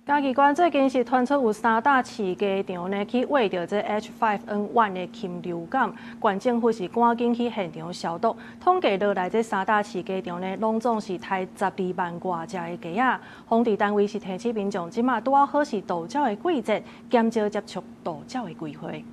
嘉義縣最近是傳出有三棟飼雞場呢，去餵著這 H5N1 的禽流感，縣政府是趕緊去現場消毒。統計落來，這三棟飼雞場呢，攏總是刣十二萬外隻的雞仔。防治單位是提醒民眾，這馬拄仔好是渡鳥的季節，減少接觸渡鳥的機會。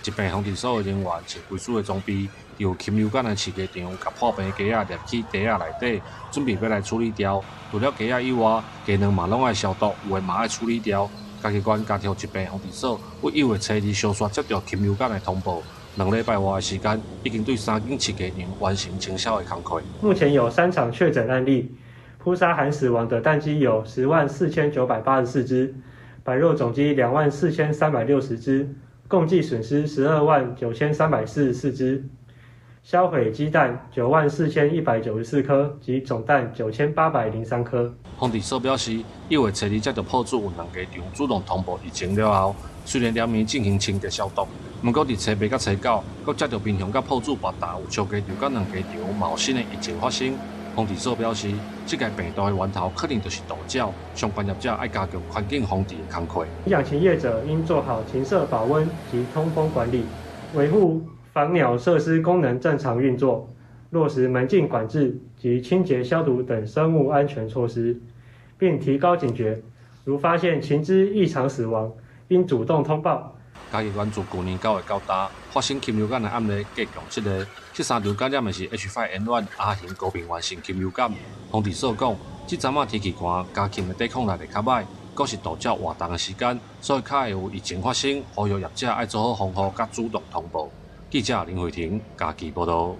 疾病防治所的人員穿規組的裝備，有禽流感的飼雞場，共破病雞仔掠去袋仔內底，準備欲來處理掉。除了雞仔以外，雞卵嘛攏愛消毒，有的嘛愛處理掉。嘉義縣加強疾病防治所，於1月初二相續接著禽流感的通報，2禮拜外的時間，已經對三間飼雞場完成清掃的工課。目前有三場確診案例，撲殺含死亡的蛋雞有104,984隻，白肉種雞24,360隻。共計損失129,344隻，銷毀雞蛋94,194顆及種蛋9,803顆。防治所表示，1月初二接著埔子有兩雞場主動通報疫情了後，雖然連暝進行清潔消毒，毋過佇初八佮初九，閣接著民雄佮埔子別搭有小雞場佮兩雞場嘛有新的疫情發生。防治所表示，這個病毒的源頭可能就是渡鳥，相關業者愛加強環境防治的工課。養禽業者應做好禽舍保溫及通風管理，維護防鳥設施功能正常運作，落實門禁管制及清潔消毒等生物安全措施，並提高警覺，如發現禽隻異常死亡，應主動通報。嘉義縣自舊年9月到今，發生禽流感的案例計共七例，這三場感染的是 H5N1 亞型高病原性禽流感。防治所講，這陣仔天氣寒，家禽的抵抗力會較䆀，閣是渡鳥活動的時間，所以較會有疫情發生，呼籲業者愛做好防護，佮主動通報。記者林慧婷嘉義報導。